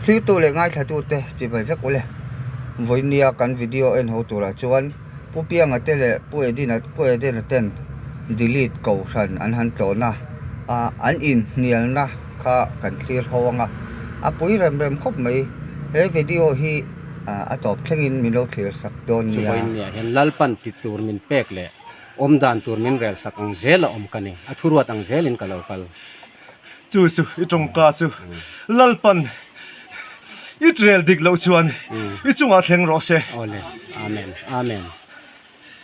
Thlirtu leh ngaithlatute chibai vek ule. Vawinia kan video en ho turah chuan Pu Pianga te leh Pu Edina Pu Edena ten delete kohhran an han tlawhna a an inhnialna kha kan thlir ho anga a pui rem rem khawp mai. He video hi a tawp thlengin min lo thlir sak dawn nia. Chu vawinia hian Lalpan ti tur min pek leh awmdan tur min rel sak ang zel a awm ka ni. A thuruat ang zelin ka lo kal. Chu chu i tawngka chu Lalpan i rel dik loh chuan i chungah thleng rawh se. Awle, Amen, Amen.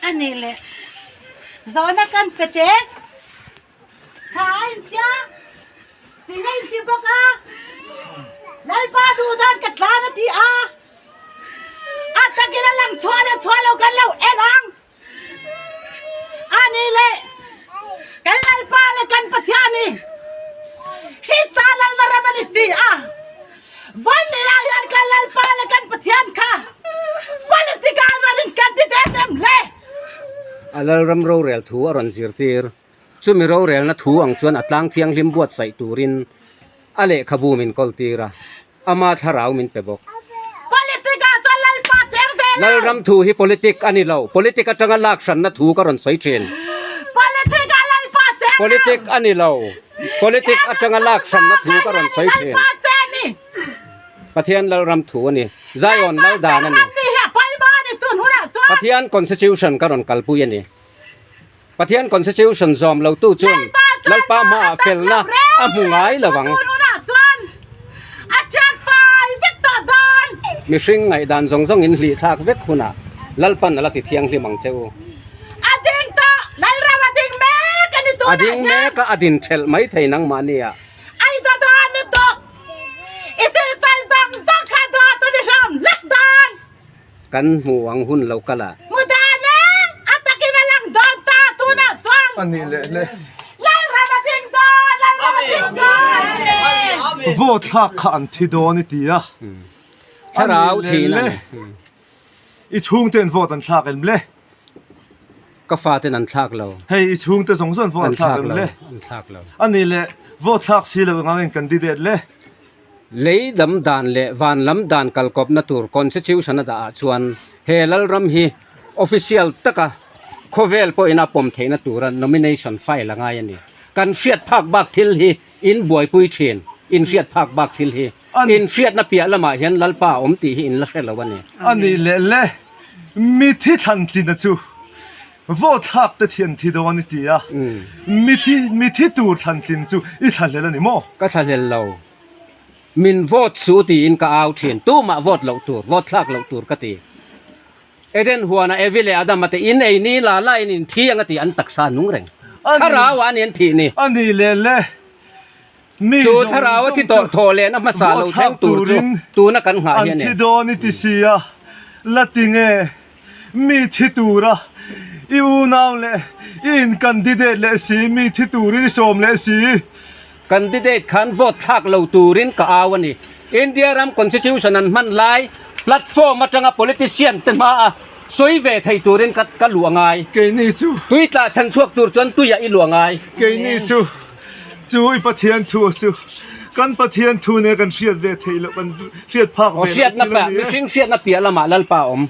A nih leh zawhna kan pe teh. Tha a intia, fing a inti bawk a, Lalpa duh dan ka tlan a ti a, a takin a lang chhuah leh chhuah lo kan lo en ang. A nih leh kan Lalpa leh kan Pathian hi Krista lalna ram a ni si a, Vawinia hian kan Lalpa leh kan Pathian kha politic ah rawn in kan ti em em hle. A Lalram rorel thu a rawn zirtir. Chumi rorelna thu ang chuan a tlang thianghlim buatsaih turin a lehkhabu min kawltir a. Ama thlarau min pe bawk. Politic ah chuan Lalpa cheng ve lo. Lalram thu hi politic a ni lo. Politic atanga lak hranna thu ka rawn sawi thin. Politic ah Lalpa cheng lo. Politic a ni lo. Politic atanga lak hranna thu ka rawn sawi thin. Lalpa cheng ni. Pathian Lalram thu a ni. Zion lal dan a ni. Pathian constitution ka rawn kalpui a ni. Pathian constitution zawm lo tu chuan Lalpa hmaah felna a hmu ngai lo ang. Mihring ngaihdan zawng zawng in hlih thlak vek hunah Lalpan a la ti thianghlim ang che u. A ding mek a, a din thelh mai thei nangmahni ah. Kan hmu ang hun lo kal a. Mudana a takin a lang dawn ta tunah chuan. A nih leh le. Lalram a ding dawn, Lalram a ding dawn. Vote thlak kha an thi dawn i ti a. Thlarau thin a ni. I chhungten vote an thlak em le? Ka faten an thlak lo. Hei i chhungte zawng zawng vote an thlak em le? An thlak lo. A nih leh vote thlak si lo engangin candidate le? Lei lam dan leh van lam dan kalkawpna tur Constitution a dah ah chuan he Lalram hi official taka khawvel pawhin a pawm theihna tura nomination file a ngai a ni. Kan hriat phak bak thil hi in buaipui thin, in hriat phak bak thil hi in hriatna piah lamah hian Lalpa a awm tih hi in la hre lo a ni. A nih leh le, mithi thlantlina chu Vote thlak te thian thi dawn i ti a, mithi mithi tur thlantlin chu i thlahlel a ni maw? Ka thlahlel lo. Min vote suh tiin ka au thin. Tumah vote loh tur, vote thlak loh tur ka ti. Eden huana Evi leh Adama te in ei ni la la in in thi ang a ti an taksa nung reng. Thlarau ah a ni an thih ni. A ni leh le. Mi Chu zawng thlarau a thi zawng tawh chu thaw lehna hmasa vote lo thlak thleng tur chu turin tuna kan nghah an hi a ni. thi dawn i ti si a, la ti nge? Mi thi tura i unau leh i in candidate leh si, mi thi turin i sawm leh si. Candidate khan vote thlak lo turin ka au a ni. India ram constitution an hman lai platform atanga politician te hma a sawi ve thei turin ka ka luh a ngai. Keini chu. Tui tlah chhan chhuak tur chuan tuiah i luh a ngai. Keini chu chu i Pathian thu chu kan Pathian thu nen kan hriat ve theih loh kan hriat phak ve loh thil a ni e. Mihring hriatna piah lamah Lalpa a awm.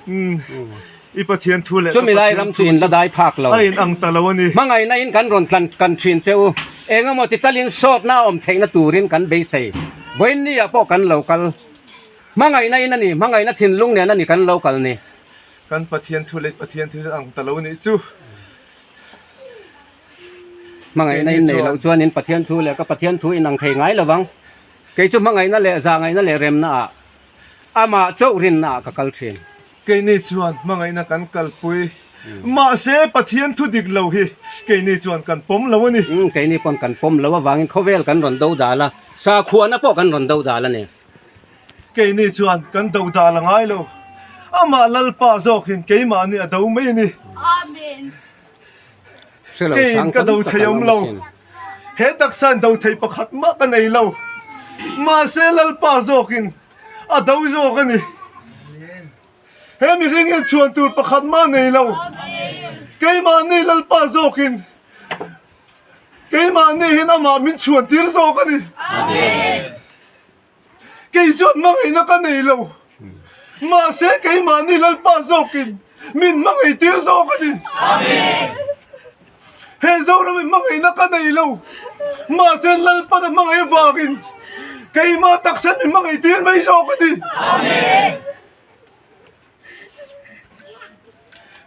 I Pathian thu leh ka Chumi lai ram Pathian chu thu in la chu dai phak lo. a in ang ta lo a ni. Hmangaihna in kan rawn tlan kan thin che u. Engemaw ti talin sawtna a awm theihna turin kan beisei. Vawiinni ah pawh kan lo kal. Hmangaihna in a ni, hmangaihna thinlung nen a ni kan lo kal ni. Kan Pathian thu leh i Pathian thu chu a ang ta lo a nih chu. Hmangaihna in nei loh chuan in Pathian thu leh ka Pathian thu in ang thei ngai lo vang. Kei chu hmangaihna leh zahngaihna leh remna ah amah chauh rinna ah ka kal thin. Keini chuan hmangaihna kan kalpui. Mahse Pathian thu dik lo hi keini chuan kan pawm lo a ni. Umm keini pawn kan pawm lo avangin khawvel kan rawn do dal a, sakhuana pawh kan rawn do dal a ni. Keini chuan kan do dal a ngai lo. Amah Lalpa zawkin keimahni a do mai a ni. Amen. Keiin ka do thei awm lo, he taksain do thei pakhat mah ka nei lo, mahse Lalpa zawkin a do zawk a ni. He mihring hian chhuan tur pakhat mah nei lo, keimahni Lalpa zawkin keimahni hian amah min chhuan tir zawk a ni. Kei chuan hmangaihna ka nei lo. Mahse keimahni Lalpa zawkin min hmangaihtir zawk a ni. He Zoramin hmangaihna ka nei lo. Mahse Lalpan a hmangaih avangin keimah taksa min hmangaihtir mai zawk a ni.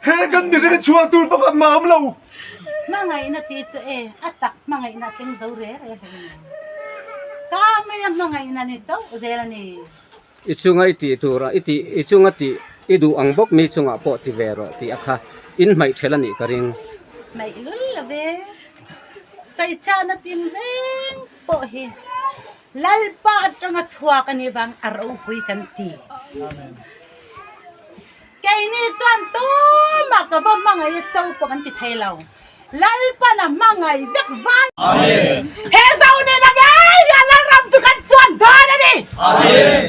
He kan mi reh chhuah tur pakhat mah awm lo. Hmangaihna tih chu e, a tak hmangaihna a thleng zo re re hle ni. Ka mai a hmangaihna ni chauh zel a ni. I chunga i tih tur a, i tih, i chunga tih i duh ang bawk mi chungah pawh ti ve rawh tih a kha in hmaih ṭhelh a nih ka ring. Hmaih lul lo ve. Saichhiahna tin reng pawh hi Lalpa atanga chhuak a nih vang a ropui kan ti. Keini chuan tumah ka va hmangaih a cho pawh kan ti thei lo. Lalpan a hmangaih vek van. He zo nen a ngei hian Lalram chu kan chuan dawn a ni.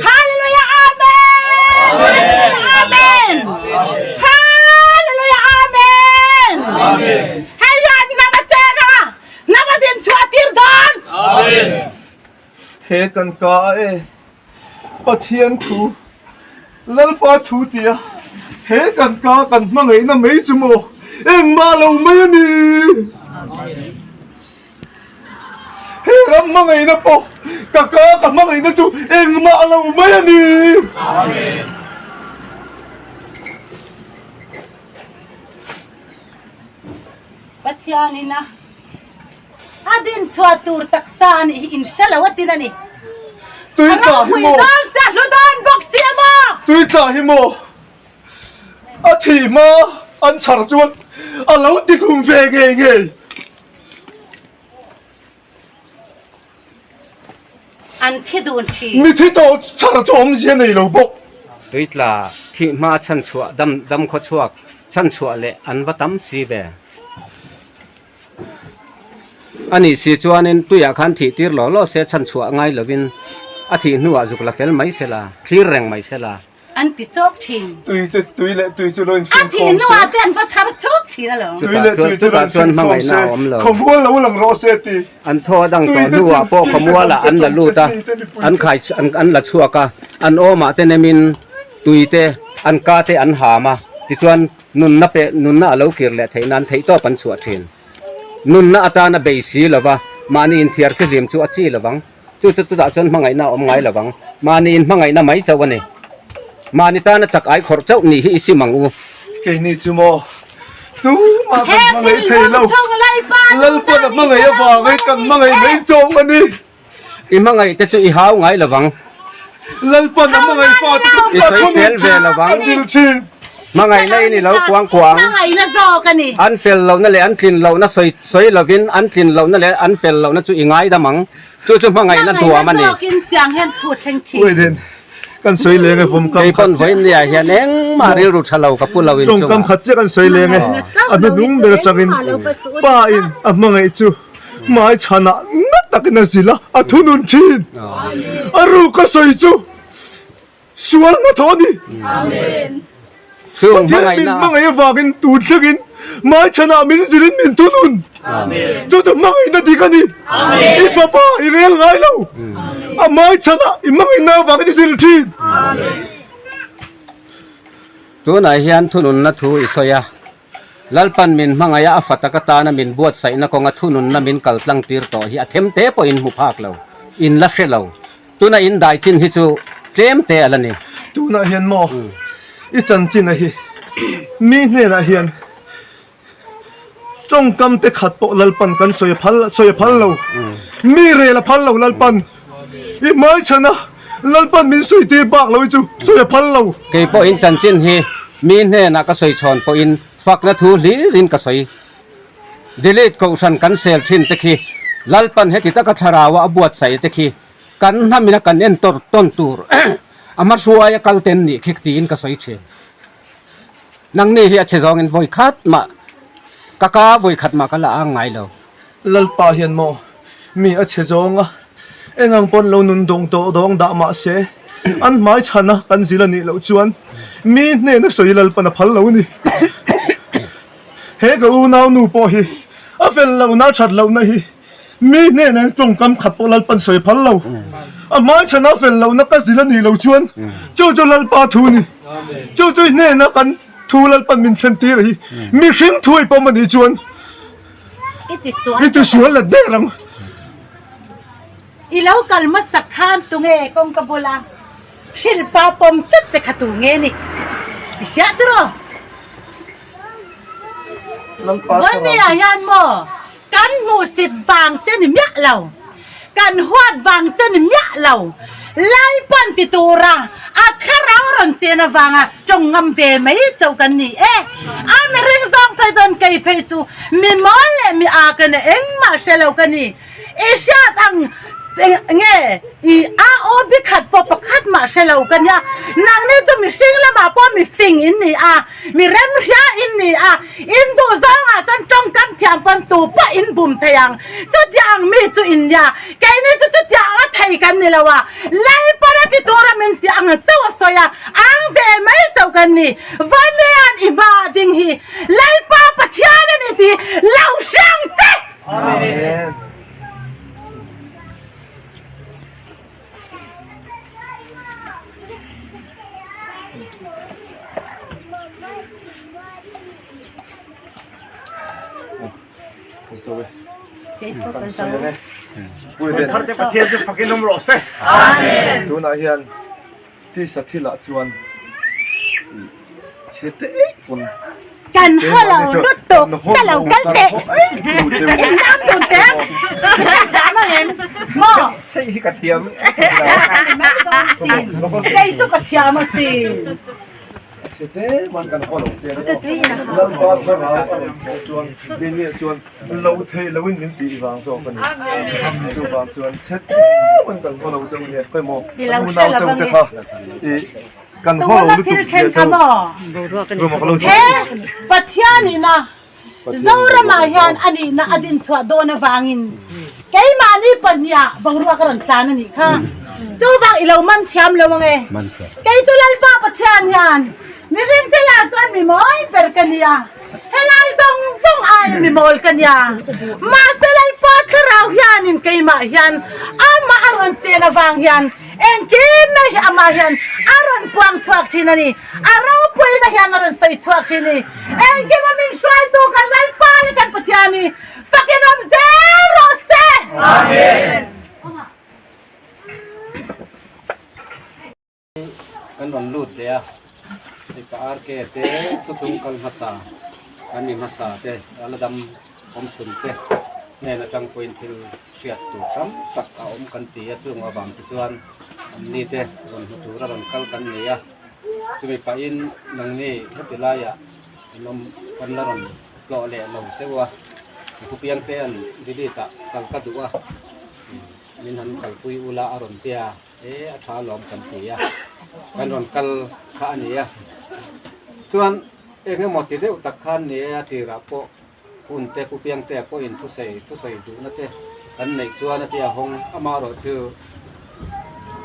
Hallelujah Amen! Hallelujah Amen! Hallelujah Amen! Hei hian hnam a chen a, hnam a din chhuah tir dawn. He kan ka a e. Pathian thu, Lalpa thu tia he kan ka kan hmangaihna mai chu maw engmah lo mai a ni. He ram hmangaihna pawh ka ka ka hmangaihna chu engmah lo mai a ni. Pathianin a A din chhuah tur taksa a nih hi in hre lo a tin a ni. Tui tla hi maw? Dawn se a hlu dawn bawk si a maw? Tui tla hi maw? A thi hma an chhar chuan a lo ti hlum ve ngei ngei. An thi dun thin. Mi thi tawh chhar chu awmzia nei lo bawk. Tui tla thih hma chhan chhuah dam dam khaw chhuak chhan chhuah leh an va tam si ve. A nih si chuanin tuiah khan thih tir law law se chhan chhuah ngai lovin a thih hnuah zuk la fel mai se la, thlir reng mai se la. An ti chawk thin. Tui te tui leh tui chu lo in A thih finkhawm se. hnuah te an va chhar chawk thin alawm. Tui leh tui chu lo in Chutah chuan finkhawm hmangaihna se, a awm lo. khawmual lo lang rawh se ti. An thaw a dang Tui tawh te hnuah chu pawh thil te khawmualah dang te an la chawm lut a, te mi te mipui an te. khai an la chhuak a, an awmah te nemin tui te an ka te an ham a, tichuan Nunna peh nunna a lo kir leh theih nan theihtawp an chhuah thin. Nunna atana bei si lova mahni inthiar fihlim chu a chi lovang. Chu chu chutah chuan hmangaihna a awm ngai lovang. Mahni inhmangaihna mai chauh a ni. Mahni tana chak ai khawrh chauh nih hi i sim ang u. Keini chu maw tumah kan hmangaih thei lo. Lalpawn a hmangaih avangin kan hmangaih mai chauh a ni. I hmangaih te chu i hau ngai lovang. Lalpan a hmangaih fa te chu I sawisel ve lovang. A zir thin. Hmangaihna in i lo kuang kuang. Hmangaihna zawk a ni. An fel lohna leh an tlin lohna sawi sawi lovin an tlin lohna leh an fel lohna chu i ngaidam ang. Chu chu hmangaihna duam a ni. Hmangaihna zawkin tiang hian thu a thleng thin. Uaiden kan sawi leng e vawm kam khat Kei pawn vawiin nia hian engmah rilru tha lo ka pu lo in chungah. Tawngkam khat chiah kan sawi leng e. A hnuhnung ber atangin pa in a hmangaih chu Hmai chhanah na takin a zilh a, a thunun thin. A ruk a sawi chu sual hnathawh a ni. Pathian min hmangaih avangin tun thlengin hmai chhanah min zilhin min thunun. Chu chu hmangaihna dik a ni. I fapa i rel ngai lo. A hmai chhanah i hmangaihna avangin i zilh thin. Tunah hian thununna thu i sawi a. Lalpan min hmangaih a, a fa tak atana min buatsaihna kawnga thununna min kal tlang tir tawh hi a them te pawhin hmu phak lo, in la hre lo. Tuna in dai chin hi chu tlem te a la ni. Tunah hian maw i chanchin a hi mi hnenah hian tawngkam te khat pawh Lalpan kan sawi a phal sawi a phal lo, mi rel a phal lo Lalpan i hmaichhan a Lalpan min sawi tir bak lo hi chu sawi a phal lo. Kei pawhin chanchin hi mi hnenah ka sawi chhawn pawhin fakna thu hlirin ka sawi. Delete Kohhran kan sel thin te khi Lalpan heti taka thlarau a buatsaih te khi kan hnamina kan en tawr tawn tur a hmahruaia kal ten nih khi tiin ka sawi thin. Nangni hi a che zawngin vawi khat mah ka ka vawi khat mah ka la ang ngai lo. Lalpa hian maw mi a che zawng a, eng ang pawn lo nun dawng tawh dawng dah mah se, an hmai chhan a kan zil a nih loh chuan mi hnena sawi Lalpan a phal lo a ni. He ka unau nu pawh hi a fel lohna a that lohna hi. Mi hnenah hian tawngkam khat pawh Lalpan sawi phal lo. A hmaichhana fel lohna ka zil a nih loh chuan chu chu Lalpa thu a ni. Chu chu i hnena kan thu Lalpan min thlen tir a hi. Mihring thu i pawm a nih chuan i tisual let der ang. I lo kal hmasak khan tunge kawngka bula hrilhpa pawm tlat che kha tu nge ni? I hriat rawh. Vawinia hian maw kan hmuhsit vang che ni miah lo, kan huat vang che ni miah lo, Lalpan ti tura a thlarau rawn chen avanga tawng ngam ve mai chauh kan ni e. A mihring zawng phei chuan kei phei chu mi mawl leh mi aa ka ni engmah hre lo ka ni. I hriat ang nge i a aw bi khat pawh pakhat mah hre lo ka nia. Nangni chu mihring lamah pawh mi fing in ni a, mi remhria in ni a, in duh zawngah chuan tawngkam thiam pawn tu pawh in bum thei ang. Chutiang mi chu in nia, keini chu chutiang a thei kan ni lo a, Lalpara ti tura min tih ang chauh a sawi a, ang ve mai chauh kan ni. Vanian i hma ding hi Lalpa Pathian a ni tih lo hre ang che! Amen. Tharte Pathian chu fakin awm rawh se. Amen. Tunah hian Tisa thilah chuan chhe te eih pawn Kan haw lo lutuk ka lo kal teh in lam dun teh zam ang em maw Chei hi ka thiam Kei chu ka thiam asin. Chhe te man kan haw lo che Lalpa thlarau a rawn thawh chuan keini chuan Lo thei loin min tih vang zawk a ni. Chuvang chuan chhe teuh an kan haw lo chauh nia. Khawi maw kan unau teuh te kha i kan haw lo lutuk zia chauh rum a ka lo chhiar. He Pathianina Zoramah hian a nihna a dinchhuah dawn avangin keimahni pahniha boruak a rawn tlan a nih kha. Chuvang i lo man thiam lo ang e. Kei chu Lalpa Pathian hian mihring te lah chuan mi mawi ber ka nia. Helai zawng zawng aia mi mawl ka nia. Mahse Lalpa thlarau hianin keimah hian amah a rawn chen avang hian engkim mai hi amah hian a rawn puang chhuak thin a ni. A ropuina hian a rawn sawi chhuak thin a ni. Engkima min hruaitu kan Lalpa leh kan Pathian hi fakin awm zel rawh se. Amen. Kan rawn lut leh a, hei ka RK te thuthlung kal hmasa kan ni hmasa te a la dam awm chhun te hnen atang pawhin thil hriat tur tam tak a awm kan ti a, chung avang te chuan anni te rawn hmu tura rawn kal kan nei a, chumi pahin nangni heti laiah an awm kan la rawn tlawh leh lo cheu a, Thu piang te an delete ah kal ka duh a, min han kalpui ula a rawn tia. E a tha alawm kan ti a, kan rawn kal kha a ni a. Chuan eng emaw ti deuh tak khan ni e a tirah pawh hun te Pu Piangtea pawhin thusawi thusawi duhna te kan neih chuan a ti a hawng amaherawh chu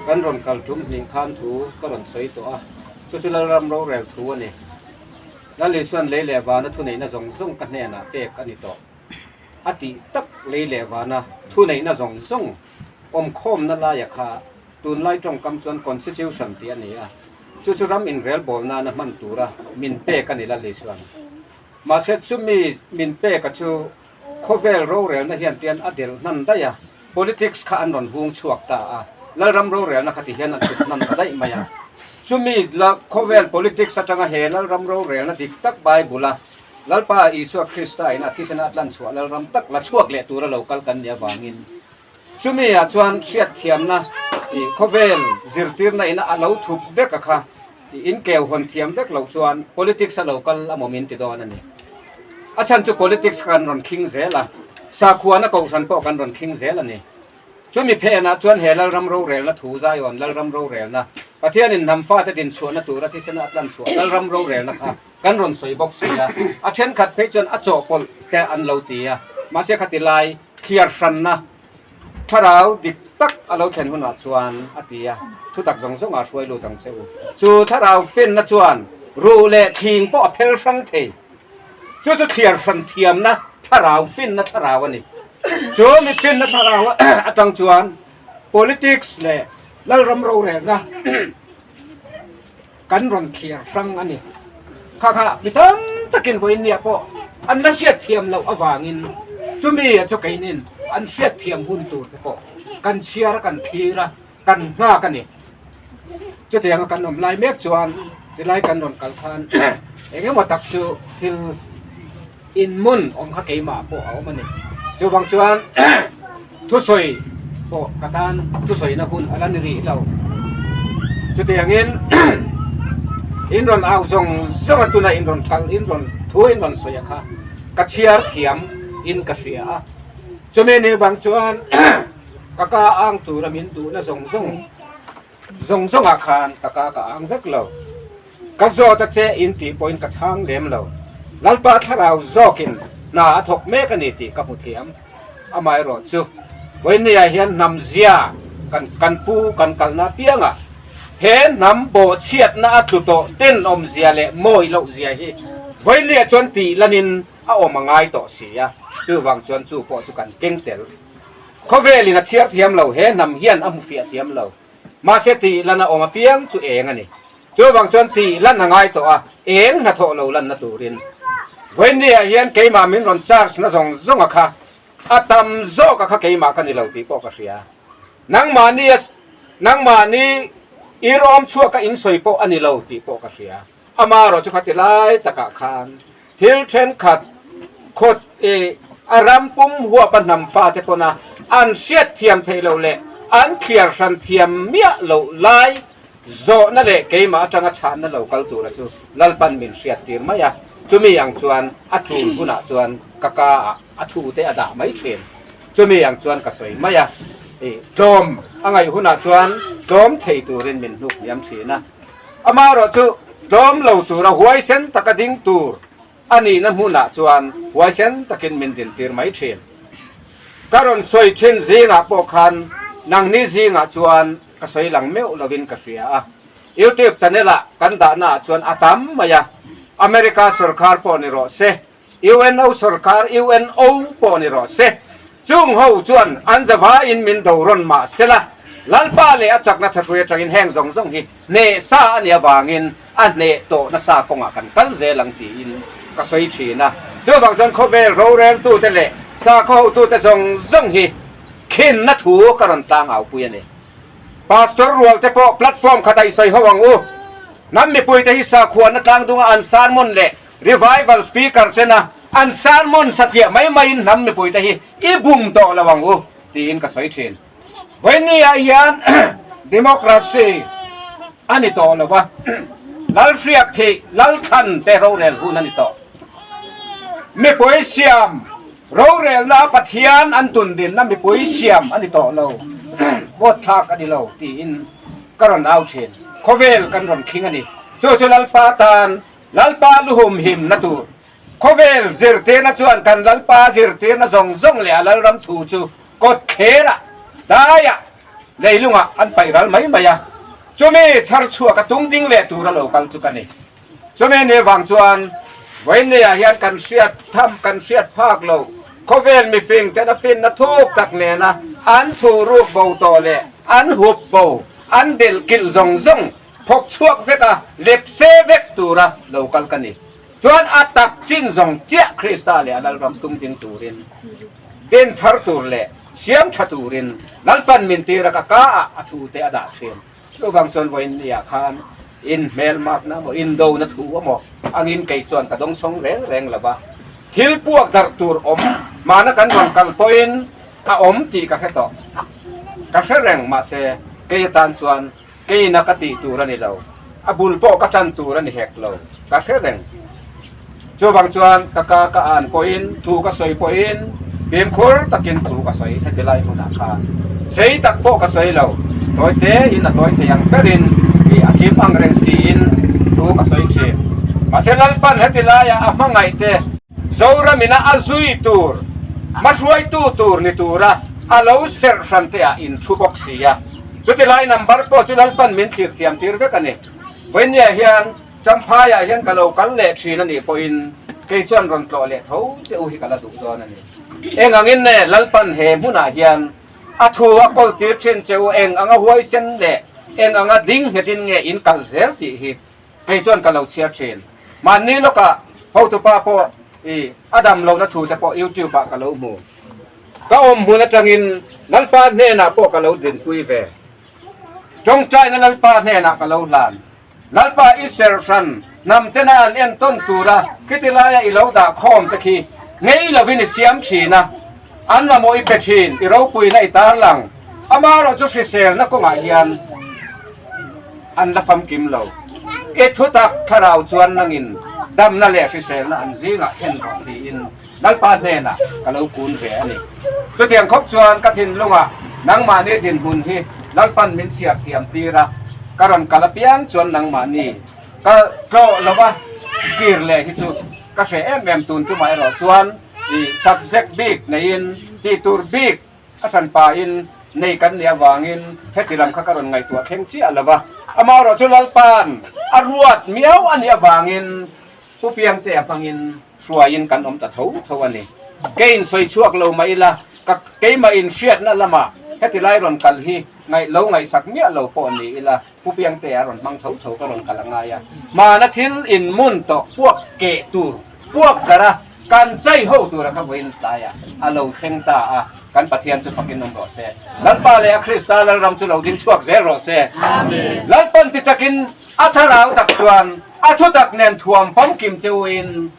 kan rawn kal tum hnih khan thu ka rawn sawi tawh a, chu chu Lalram rorel thu a ni. Lal Isuan lei leh vana thuneihna zawng zawng ka hnenah pek a ni tawh a tih tak lei leh vana thuneihna zawng zawng Awmkhawmna laia kha tunlai tawngkam chuan Constitution tih a ni a, chu chu ram inrelbawl nana hman tura min pek a ni Lal Isuan. Mahse chumi min peka chu khawvel rorelna hian tian a delh hnan daih a, politics kha an rawn hung chhuak ta a, Lalram rorelna kha ti hian a chhut hnan ta daih mai a. Chumi khawvel politics atanga he Lalram rorelna dik tak Bible a Lalpa Isua Krista in a thisena a tlan chhuah Lalram tak la chhuak leh tura lo kal kan nih avangin Chumi ah chuan hriatthiamna ih khawvel zirtirna ina a lo thup vek a kha ih inkeu hawn thiam vek loh chuan politics a lo kal a mawm in ti dawn a ni. A chhan chu politics kha kan rawn khing zel a, sakhuana kohhran pawh kan rawn khing zel a ni. Chumi phenah chuan he Lalram rorelna thu Zion Lalram rorelna Pathianin hnam fate dinchhuahna tura thisena a tlan chhuah Lalram rorelna kha kan rawn sawi bawk si a, a thenkhat phei chuan a chawhpawlh te an lo ti a, mahse khati lai Thliar hranna thlarau dik tak a lo thlen hunah chuan a ti a, thutak zawng zawngah hruai lut ang che u. Chu thlarau fenna chuan ruh leh thing pawh a phel hrang thei. Chu chu thliar hran thiamna thlarau finna thlarau a ni. Chu mi finna thlarau atang chuan politics leh Lalram rorelna kan rawn thliar hrang a ni. Kha kha mi tam takin vawiin nia pawh an la hriat thiam loh avangin chumi a chu keinin an hriat thiam hun tur te pawh kan chhiar a kan thlir a kan nghak a ni. Chutianga kan awm lai mek chuan tilai kan rawn kal khan eng emaw tak chu thil inmun awm kha keimah pawh a awm a ni. Chuvang chuan thusawi pawh ka tan thusawina hun a la ni rih lo. Chutiangin in rawn au zawng zawng a tuna in rawn kal in rawn thu in rawn sawi a kha ka chhiar thiam in ka hria a. Chumi ni vang chuan ka ka ang tura min duhna zawng zawng zawng zawngah khan ka ka ka ang vek lo. Ka zawt a che in tih pawhin ka chhang lem lo. Lalpa thlarau zawkin hna a thawk mek a ni tih ka hmu thiam. Amaherawh chu vawinia hian hnam zia kan kan pu kan kalna apiangah he hnam bawhchhiatna a tlu tawh tenawmzia leh mawi lohzia hi vawinia chuan tih lanin a awm a ngai tawh si a, chuvang chuan chu pawh chu kan keng tel. Khawvelin a chhiar thiam lo, he hnam hian a hmu fiah thiam lo. Mahse tih lan a awm apiang chu eng a ni. Chuvang chuan tih lan a ngai tawh a, eng hnathawh lo lanna turin. Vawinia hian keimah min rawn charge na zawng zawng a kha, a tam zawk a kha keimah ka ni lo tih pawh ka hria. Nangmahni a nangmahni irawm chhuak a insawi pawh a ni lo tih pawh ka hria. Amaherawh chu khati lai takah khan thil thenkhat khawt i a ram pum huapa hnam fate pawna an hriat thiam theih loh leh an thliar hran thiam miah loh lai zawhna leh keimah atanga chhanna lo kal tura chu Lalpan min hriat tir mai a, chumi ang chuan a tul hunah chuan ka ka ah a thu te a dah mai thin. Chumi ang chuan ka sawi mai a, i tlawm a ngaih hunah chuan tlawm thei turin min hnuk hniam thin a. Amaherawh chu tlawm lo tura huaisen taka ding tur a nihna hmunah chuan huaisen takin min dintir mai thin. Ka rawn sawi thin zingah pawh khan nangni zingah chuan ka sawi lang meuh lovin ka hria a. YouTube channel-ah kan dahnaah chuan a tam mai a, America sawrkhar pawh ni rawh se, UNO sawrkar, UNO, pawh ni rawh se. Chung ho chuan an zavaiin min do rawn mah sela, Lalpa leh a chakna thahrui atangin heng zawng zawng hi hneh sa a nih avangin a hneh tawh nasa kawngah kan kal zel ang tiin ka sawi thin a. Chuvang chuan khawvel roreltute leh sakhaw hotute zawng zawng hi khinna thu ka rawn tlangaupui a ni. Pastor rual te pawh platform khatah i sawi ho ang u. Hnam mipuite hi sakhuana tlangdunga an sermon leh Revival speaker tena an sermon satliah mai maiin hnam mipuite hi i bum tawh lo ang u tiin ka sawi thin. Vawiini ah hian democracy a ni tawh lo va, Lalhriak thih Lalthlan te rorel hun a ni tawh. Mipui siam rorelna Pathian an tundinna mipui siam a ni tawh lo, vote thlak a ni lo tiin ka rawn au thin. Khawvel kan rawn khing a ni. Chu chu Lalpa tan Lalpa luhum himna tur khawvel zirtirna chuan kan Lalpa zirtirna zawng zawng leh a Lalram thu chu kawt thlerah, daiah, leilungah an paih ral mai mai a. Chumi chhar chhuak a tung ding leh tura lo kal chu ka ni. Chumi ni vang chuan vawiinniah hian kan hriat tham, kan hriat phak lo khawvel mifing ten a finna thuk tak nena an thu ruk bo tawh leh an hup bo, an delh kilh zawng zawng Thawk chhuak vek a, lep se vek tura lo kal ka ni. Chuan a tak chin zawng chiah Krista leh a Lalram tung ding turin, din thar tur leh siam tha turin Lalpan min tir a ka ka ah a thu te a dah thin. Chuvang chuan vawiin ni ah khan in hmelmakna emaw indona thu emaw angin kei chuan ka dawngsawng reng reng lo va, thil puak darh tur awm hmana kan rawn kal pawhin a awm tih ka hre tawh. Ka hre reng mahse kei atan chuan Keina ka tih tur a ni lo, a bul pawh ka tan tur a ni hek lo, ka hre reng. Chuvang chuan ka ka ka an pawhin, thu ka sawi pawhin fimkhur takin thu ka sawi heti lai hmunah khan sei tak pawh ka sawi lo, tawi tein a tawi thei ang berin tih a kim ang reng siin thu ka sawi thin. Mahse Lalpan heti laiah a hmangaih te Zoramina a zui tur, hmahruaitu tur ni tura a lo serh hran te ah in thu bawk si a. Chuti lai number pawh chu Lalpan min thlir thiam tir vek a ni. Vawinia hian Champhaiah hian ka lo kal leh thin a nih pawhin kei chuan rawn tlawh leh tho che u hi ka la duh dawn a ni. Eng angin nge Lalpan he hmunah hian a thu a kawl tir thin che u, eng anga huaisen leh eng anga ding nghetin nge in kal zel tih hi kei chuan ka lo chhiar thin. Mahni lawkah hotupa pawh i a dam lohna thu te pawh YouTube ah ka lo hmu. Ka awm hmun atangin Lalpa hnenah pawh ka lo dinpui ve. Tawngtaina Lalpa hnenah ka lo hlan. Lalpa i serhran hnam tena an entawn tura khiti laia i lo dah khawm te khi ngei lovin i siam thin a, an mamawh i pe thin, i ropuina i tarlang. Amaherawh chu hriselna kawngah hian an la famkim lo. I thutak thlarau chuan nangin damna leh hriselna an zingah thlen rawh tiin Lalpa hnenah ka lo kun ve a ni. Chutiang khawp chuan ka thinlungah nangmahni dinhmun hi Lalpan min chhiar thiam tir a, ka rawn kal apiang chuan nangmahni ka tlawh lova kir leh hi chu ka hre em em tun tumah erawh chuan i subject bik neiin tih tur bik a hran pahin nei kan nih avangin heti lam kha ka rawn ngaihtuah thleng chiah lova, amaherawh chu Lalpan a ruat miau a nih avangin Pu Piangtea hmangin hruaiin kan awm ta tho tho a ni. Keiin sawi chhuak lo mah ila, ka keimah in hriatna lamah heti lai rawn kal hi ngaih lo ngaihsak miah lo pawh ni ila, Pu Piangtea rawn hmang tho tho ka rawn kal a ngai a. Hmana thil in mun tawh puak keh tur, puak darh a, kan chai ho tura kha vawiin tlaiah a lo thleng ta a, kan Pathian chu fakin awm rawh se. Lalpa leh a Krista Lalram chu lo ding chhuak zel rawh se. Lalpan tichakin A thlarau tak chuan a thutak nen thuam famkim cheuin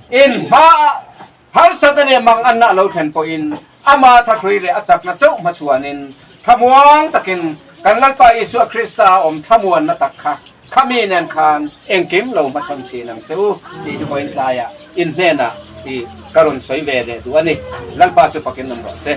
in hmaah harsatna leh manganna a lo thlen pawhin ama thahrui leh a chakna chauh hmachhuanin thlamuang takin kan Lalpa Isua Krista a awm thlamuanna tak kha khami nen khan engkim lo hmachhawn thin ang che u tih hi vawiin tlaiah in hnenah i ka rawn sawi ve leh duh a ni. Lalpa chu fakin awm rawh se.